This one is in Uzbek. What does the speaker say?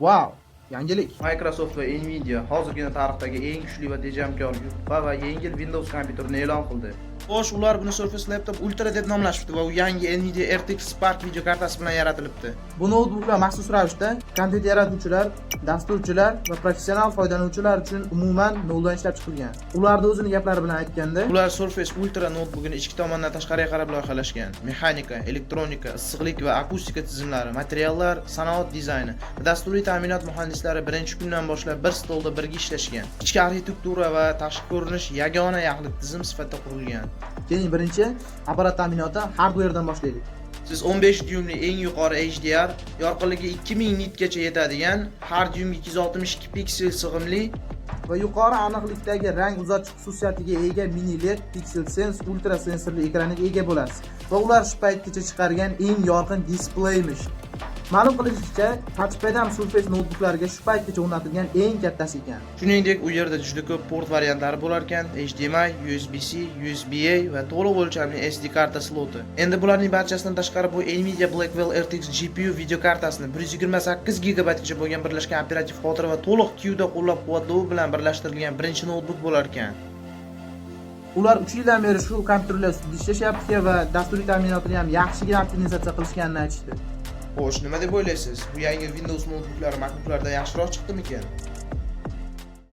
Vau, yangilik. Microsoft va Nvidia hozirgina tarixdagi eng kuchli va tejamkor, yupqa va yengil Windows kompyuterini e'lon qildi. Xo'sh, ular buni Surface Laptop Ultra deb nomlashibdi va u yangi Nvidia RTX Spark video kartasi bilan yaratilibdi. Bu noutbuklar maxsus ravishda kontent yaratuvchilar, dasturchilar va professional foydalanuvchilar uchun umuman noldan ishlab chiqilgan. Ularni o'zini gaplari bilan aytganda, Ular Surface Ultra noutbukini ichki tomondan tashqariga qarab loyihalashgan. Mexanika, elektronika, issiqlik va akustika tizimlari, materiallar, sanoat dizayni va dasturiy ta'minot muhandislari birinchi kundan boshlab bir stolda birga ishlashgan. Ichki arxitektura va tashqi ko'rinish yagona yaxlit tizim sifatida qurilgan. Keling, birinchi apparat ta'minoti hardwaredan boshlaylik. Siz 15 dyumli eng yuqori HDR, yorqinligi 2000 nitgacha yetadigan, har dyumga 262 piksel sig'imli va yuqori aniqlikdagi rang uzatish xususiyatiga ega mini LED Pixel Sense Ultra sensorli ekraniga ega bo'lasiz va ular shu paytgacha chiqargan eng yorqin displeymish. Ma'lum qilishicha, touchpad ham Surface noutbuklariga shu paytgacha o'rnatilgan eng kattasi ekan. Shuningdek, u yerda juda ko'p port variantlari bo'lar ekan: HDMI, USB-C, USB-A va to'liq o'lchamli SD karta sloti. Endi bularning barchasidan tashqari, bu Nvidia Blackwell RTX GPU video kartasini 128 GB gacha bo'lgan birlashgan operativ xotira va to'liq CUDA qo'llab-quvvatlovi bilan birlashtirilgan birinchi noutbuk bo'lar ekan. Ular 3 yildan beri shu kompyuterlar ustida ishlashyapti va dasturiy ta'minotini ham yaxshigina optimizatsiya qilishganini aytishdi. Xo'sh, nima deb o'ylaysiz? Bu yangi Windows noutbuklari MacBooklardan yaxshiroq chiqdimikan?